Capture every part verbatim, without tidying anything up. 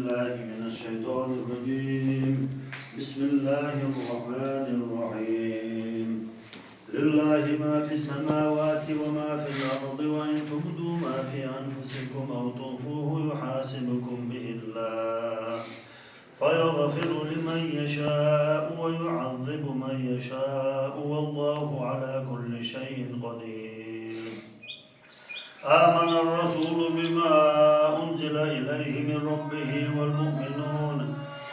بالله من الشيطان الرجيم. بسم الله الرحمن الرحيم. لله ما في السماوات وما في الأرض، وإن تبدوا ما في أنفسكم أو تخفوه يحاسبكم به الله، فيغفر لمن يشاء ويعذب من يشاء، والله على كل شيء قدير. آمن الرسول بما أنزل إليه من ربه والمؤمنون،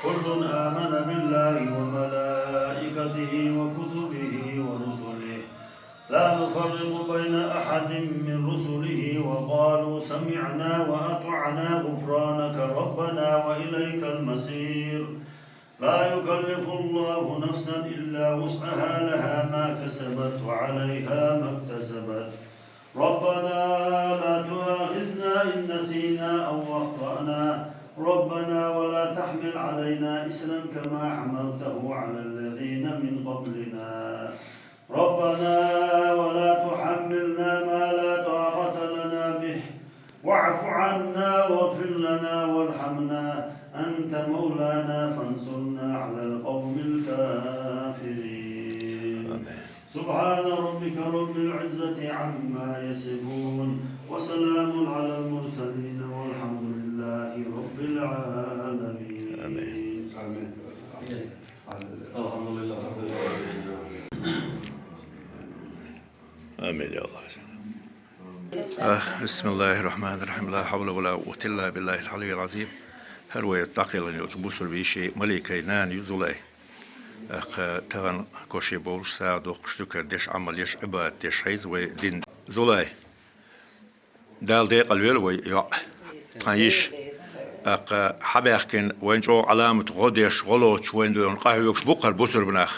كل آمن بالله وملائكته وكتبه ورسله، لا نفرق بين أحد من رسله، وقالوا سمعنا وأطعنا غفرانك ربنا وإليك المصير. لا يكلف الله نفسا إلا وسعها، لها ما كسبت وعليها ما اكتسبت. ربنا لا تؤاخذنا إن نسينا أو أخطأنا. ربنا ولا تحمل علينا إصرا كما حملته على الذين من قبلنا. ربنا ولا تحملنا ما لا طاقة لنا به، واعف عنا واغفر لنا وارحمنا، أنت مولانا فانصرنا على القوم الكافرين. آمين. سبحان ربك رب العزة عما يصفون، وسلام على المرسلين، والحمد لله رب العالمين. آمين. آمين. الحمد لله رب العالمين. آمين يا الله. آه، بسم الله الرحمن الرحيم. لا حول ولا قوة إلا بالله العلي العظيم. Хьалха вай дӀакхелхина йолча бусалба йиший, маликий нана ю Зулай. ТӀаккха тахан коши болуш, сагӀа доккхуш, зикар деш, Ӏамал еш, Ӏибадат деш хьийза вай дин. Зулай, Дала декъала йойла вай йоӀ, тхан йиша. ТӀаккха хьабаьхкина вайна чӀогӀа Ӏаламат гӀо деш, гӀо лоцуш вайна дуьйна къахьоьгуш бу-кх хӀара бусалба нах.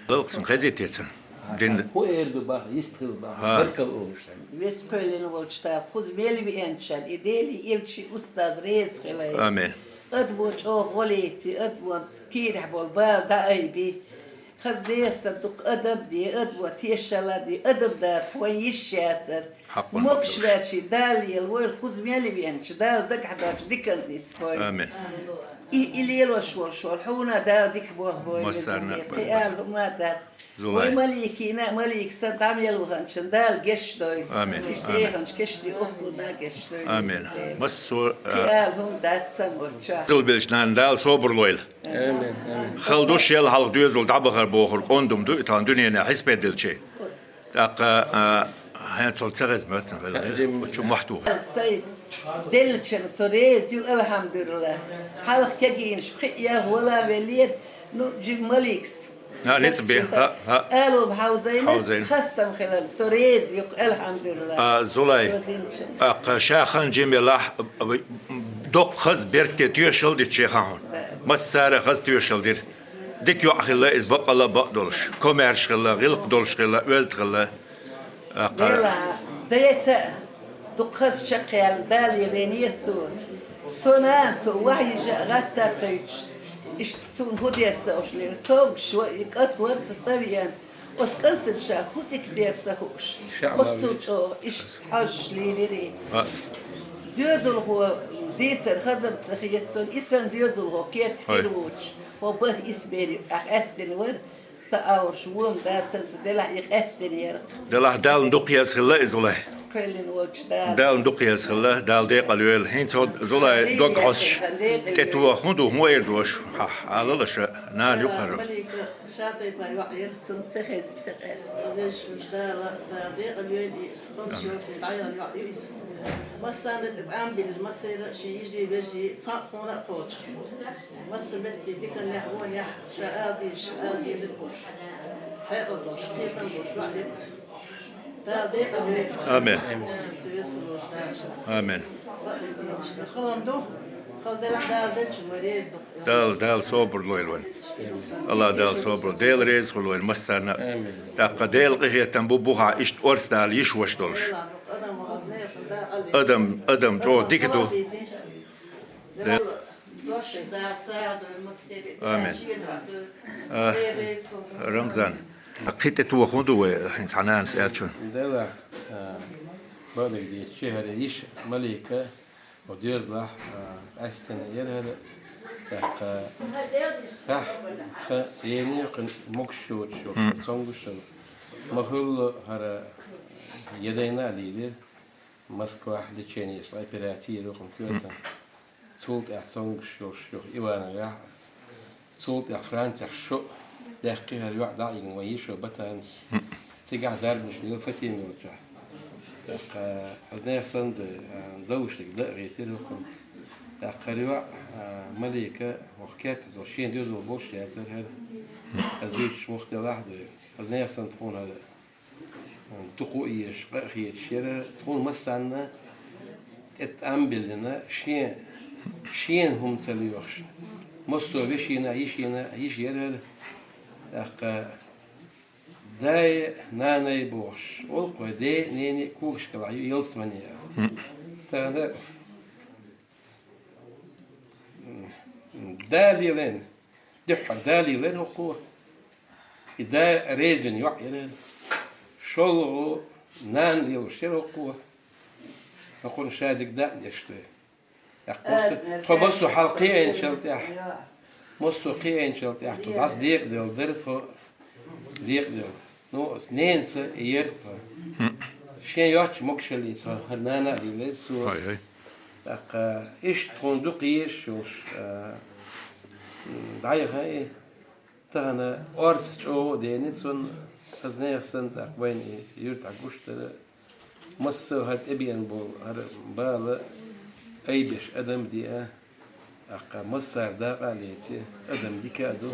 Далла цунна хезийта цунна дин. ХӀу эр ду баха, йист хила баха, ХӀа. Баркалла олуш санна. Веза-кхоьллина волчу Дала кхуза мел веанчарна и Делий, элчий, устаз реза хилай. Амин. Адамо чӀогӀа гӀо леций, адамо кийрахь болу бала дӀаайбий. Хаза деза сан дукха адам де, адамо тешалла де, адам дацахь вайн йиш яцара. Хьакъ ван Могуш бакъдолуш. Ваьчий Дала лела войла кхуза мел веанчу, Дала дагахь доцчу диканна нисбойла. Амин. И, и лелош волуш волу хьуна Дала дика болх бойла. Массарна веза Дела. Кхин ала хӀума дац. Зулай. Вай маликина, малик сан дӀа мел ваханчун Дала гечдойла. Амин. Иштта Амин. Деханчу кешне охлуна гечдойла. Амин. Веза Дела. Массо, кхин а, ала хӀума дац сан волчохь. Зулбелчу нана Дала собар лойла. Амин, амин. Хала ду шел хьалха доьзал дӀабахар бохург, ондум ду и тхан дуьненахь хьисбе делчий. ТӀаккха, а, хьенцал ца хеза моьттан хила, хӀа, жим. Чу мохь туху. Сайн деллачун со реза ю, алхьамдулиллахӀ. Хьалха кегийнаш пхиъ ялх вала веллера, ну, жим маликс. ХӀа, ницкъ бе, хӀа, хӀа. Алум хьовзайна, Хьовзайна. Хастам хиларна, со реза ю, алхьамдулиллахӀ. А, Зулай, Со динчун. ТӀаккха ша хан жим елахь, а, а, доккха хаза беркате тоьшалла дитча хан хьуна. Массара хаза тоьшалла дира. Дика йоӀ хилла иза бакъала а бакъдолуш, комаьрша хилла, гӀиллакх долуш хилла, оьзда хилла. ТӀаккха Дела, деца а дукха хаза чекхъяьлла Дала елийнера цо. Со нана цо вахьйижа а гӀатта ца юьтуш, иштта цунна хӀун дер ца хууш лела. Цомгуш ван и кӀант вара сан цӀа веана. Оцу кӀантана ша хӀун дика дер ца хууш. Оццул чӀогӀа иштта хьожуш лелира и. А. Доьзалхо дийцар хазам ца хета цунна, и санна доьзалхо керта хир воцуш, хӀо бархӀ исбелий юкъахь къаьстина вара, ца Ӏовраш вон ма дац аса, делахь и къаьстина яра. Делахь Далла дукха еза хилла иза, Зулай. Кхоьллина волчу Дала. Далла дукха еза хилла, Дала декъала йойла. ХӀинца хӀо Зулай дог хьоссуш, тӀе тоха хӀун ду, хӀун эр ду аша? Хьа, хьалалаша, нана юкъара. Малика, ша тайпа йоӀ яра, цунна ца хеза, ца къаьста. Везачу Дала, Дала декъала йойла и, хӀокху шоьлхуш дӀаяла йоӀ ю иза. Массарна тӀе тӀам биллина, массеран а шен йижарий, вежарий, тхан а, тхуна а кхочуш. Масса метте диканехь, вонехь, ша ала дезаш, ала дезар а хууш. Хьекъал долуш, кхетам болуш, ваъ, дерриг иза. Дала декъала йойла. Амин. Амин. Халам ду, хала делахь Дала делчун ма реза ду. Дала, Дала собар лойла вайн. АллахӀ Дала собар. Дела реза хуьлда вайн массарна. Амин. ТӀаккха Дела къинхетам бу бухахь иштта орца Дала йиш ваша долуш. Адам, адам чӀогӀа дика ду. Амин. А, Рамзан, кхин тӀе тоха хӀун ду вай, хӀинца хьан нанас аьллачун? Делахь, а, бакъдерг дийцича, хӀара йиша Малика, хӀо доьзалахь, а, къаьстина яра хӀара, ТӀаккха хьа, хьа, ени кхин могуш йоцуш йолуш цомгуш санна, ма хуьллу хӀара, я дайна а лийлира, Москвахь лечение, операци йира кхунна коьртана. Цул тӀаьхьа цомгуш йолуш йолу Ивановехь, цул тӀаьхьа Францехь шо даьккхи хӀара йоӀ дӀа а йигна, вайн йишо Батанас. Цигахь дарбанаш лела Фатима йолчохь. ТӀаккха хаза нехан санна ду, а, довшниг дан а гӀиртира хӀокхунна. ТӀаккха хӀара йоӀ, а, Малика, хӀокху кертахь долуш шен доьзал болуш яцара хӀара. Хаза дуьйцуш муха делахь а ду. Хаза нехан санна тхуна хӀара дукха а езаш, къа а хеташ яра, тхуна массарна тӀе тӀам биллина, шен, шена хӀума ца лоьхуш. Массо а вешина, йишина, йиша яра хӀара. ТӀаккха дай, нанай бохуш, олу-кх вай ден а, ненан а когашкалахь ю ялсамане аьлла. Тахана Дала лелийна, дуьххьара Дала лелийна хӀокхо. И да реза вина йоӀ яра. ШолгӀа нана лелош яра хӀокхо. ХӀокхунна ша дика даьӀна деш ду. ТӀаккха массо, тхо массо хьалха кхиийначул тӀаьхьа, массо кхиийначул тӀаьхьа тхо дӀаса декъаделла дара тхо. Декъаделла. Ну, ас ненаца и яра тхо. Шен йоцчу могушаллица хӀара нана а лелира цо. ТӀаккха иштта тхуна дукха езаш йолуш, а, м, дӀаяха и. Тахана орца чӀогӀа а дени цунна, хаза нехан санна, тӀаккха вайна и юьртахь гуш дара. Массо а хӀара тӀебеана болу хӀара бала айбеш адам а деа, тӀаккха массара дакъа а леци, адам дика а ду.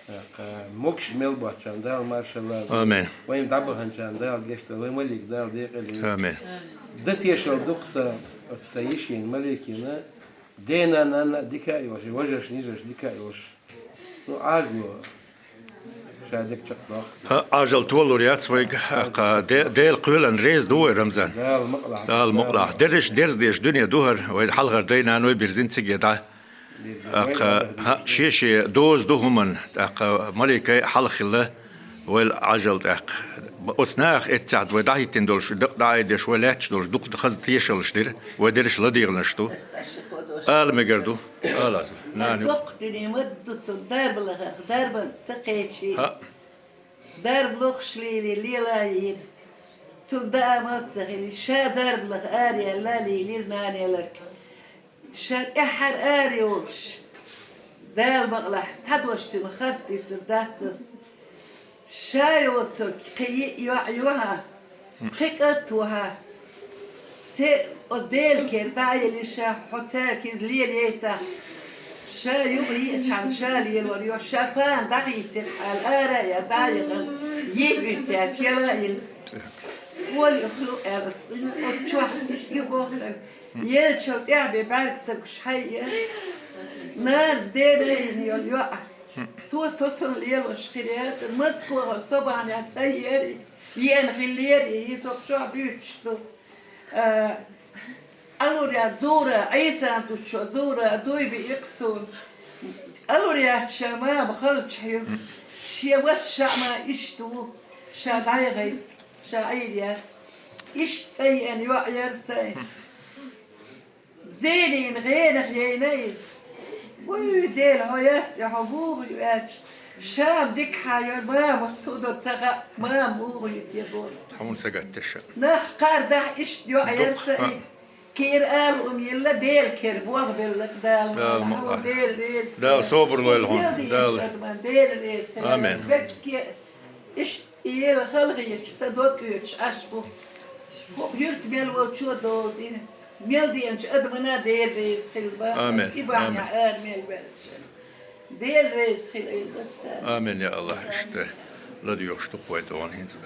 ТӀаккха могуш мел боцчарна Дала маршалла а лойла. Амин. Вайна дӀабаханчарна Дала гечдойла, вайн Малик Дала декъала йойла. Амин. Дан тешалла ду-кх сан, оцу сан йишина Маликина, дена-нанна а дика а йолуш, важарш-йижарш дика а йолуш. Ну, Ӏажало ша дика чекхдоккху. ХӀа, Ӏажал толур яц вайга, хӀа, кха, Де-, Делан кхоьлан реза ду вай, Рамзан. Дала мукъалахь. Дала мукъалахь. Дерриш дерзадеш дуьне ду хӀара, вай хьалхара дай-наной бирзина циге дӀа. ТӀаккха, хӀа, шен-шен доза ду хӀуманна, тӀаккха Маликай хьалха хилла, вайл Ӏажал тӀаккха. Оцу наха эццехь вай дӀахӀиттина долуш, дакъа дӀаайдеш, вай лаьтташ долуш, дукха хаза тешаллаш дира, вай дерриш ладегӀанаш ду. Ала мегар ду. Ала аса. Нана ю. Доккха дуьне ма ду цунна дарба лахарх, дарбан ца кхечий. ХӀаъ. Дарба лохуш лийли лелайийра. Цунна даа мал ца хили, ша дарба лаха араелла лийлира нана яларг. Ша тӀаьххьара ара йолуш, Дала мукъалахь, цхьа дош цуьнан харц дуьйцур дац ас. Ша йоцург кхин йиъ йоӀ ю хьан, пхи кӀант ву хьан. Церан оцу Делан кера дӀа а елли ша, хьо цаьрга хӀинца лелайийтахь. Ша юха йиъчхьана ша лелор йо, ша пана дӀахийцира хьала, ара а яьлла, дӀа а яхана, йиъ буьйцаьрча яла а йилла. Ола юха лу аьлла, оцу чохь иша и боху. Елчал тӀаьхьа бен бӀаьрг ца гуш хьайя. Нараз дена а йина йолу йоӀ. Цо со санна лелош хир яцара. Москвахара со бахьанехь цӀа ера, еана хиллера и, и тхо чохь буьйцуш ду. А, Ӏалур яц зура, Ӏийсан туччо зура, дуй би икхсун. Ӏалур яц ша мама халчахь ю. Шен вас ша ма иштта ву, ша дӀайгӀайта. Ша Ӏийр яц. Иштта цӀа еана йоӀ яра сайн. Зенийн гӀенах яйна иза. Вуй, Дела, хьо яц и, хьо муха ю аьлча. Ша дика хьан йо, мама, со до ца хаьа, мама муха ю те боху. Хьуна сагатдеш. Нах кхардахь иштта йоӀ яра сайн. Кийра ала ум йилла, Дела кера болх белла Дала. Дала мукъалахь. Дела реза. Дала собар лойла хьуна. Дела реза. Амин. Беркате. Иштта и ела халхеташ, сан дог оьцуш Ӏаш бу. ХӀокху юьрта мел волчо долу дина, мел деанчу адамана Дела реза хила бан. Амин. И бахьанехь ара мел баьлча. Дела реза хила ила баса. Амин, я АллахӀ, иштта ладоьгӀуш ду-кх вай тӀе хӀинца.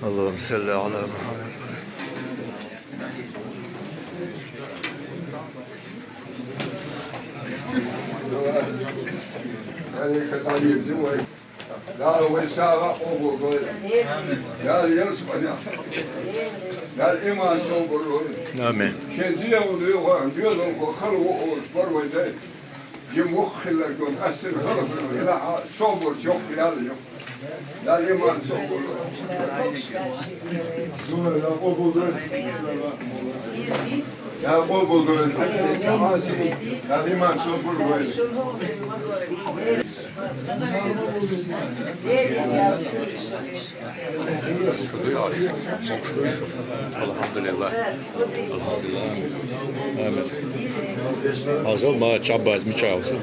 اللهم صل على محمد. Дала вай сагӀа къобал дойла. Дала ялсмани, Дала иман собар лойла. Амин. Шен дегӀан дегӀан дезалхо хала ву олуш бар вай дай. Жим воккха хилар гон, ас сир хала хилар, собар чохь ял ю. Дала иман собар лойла. Я къобал дойла. Дала иман собар лойла. Алхьамдулиллах. Алхьамдулиллах. Амин. Хьажал, ма чаббаз мичавса.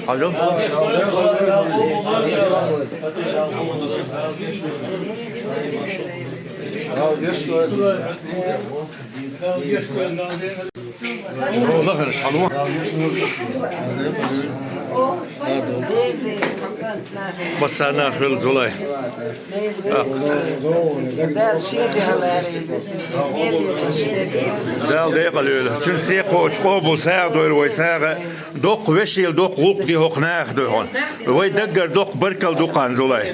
Хьажал. О, лахараш хьалва. Массарна хила, Зулай. Дала декъала йойла. Цуьнан сехьа кхочуш къобал сагӀа дойла вай сагӀа. Доккха вешийла, доккха гӀуллакх ди хӀокху наха дойла хьуна. Вай даггара доккха баркалла ду кхана, Зулай.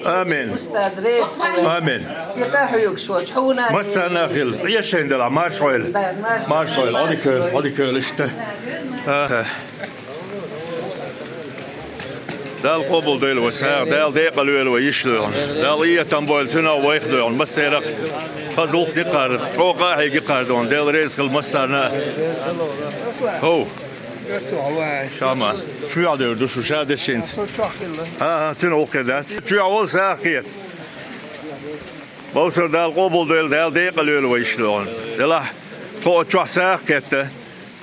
Амин. Амин. Массарна хила. Ӏешшина делахь, марша Ӏойла. Марша Ӏойла. Ӏодика йойла, Ӏодика йойла иштта. Дала къобал дойла вай сагӀа, Дала декъала йойла вай йиша лоьхна. Дала ийатам бойла цуьнан вайх дойла. Массерах хаза гӀуллакх дикхар, чӀогӀа къахьега дикхар дойла. Дела реза хила массарна. ХӀов. Шама. Чоьхьа девр ду шу ша дешинца. ХӀан, хӀан, цуьнан гӀуллакх дац. Чоьхьа волу сагӀа кхета. Бовсар, Дала къобал дойла, Дала декъала йойла вай йиша лоьхна. Делахь, тхо оцу чохь сагӀа кхетта.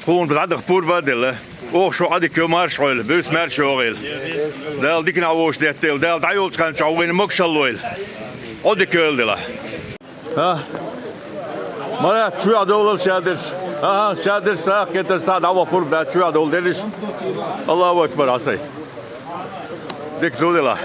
Тхуна дӀадахка пурба а делла, оха шу Ӏодика йо, марша Ӏойла, буьйса маьрша йогӀийла. Дала диканехь вовшах деттийла, Дала дӀайолчу хан чохь вайна могушалла лойла. Ӏодика йойла делахь. ХӀа? Марат, чоьхьа довлал ша дерш. ХӀан-хӀа, ша дерш сагӀа кхетар, схьа дӀаваха пурба дац, чоьхьа довла дерриш. Аллаху акбар, Ӏасай. Дика ду делахь.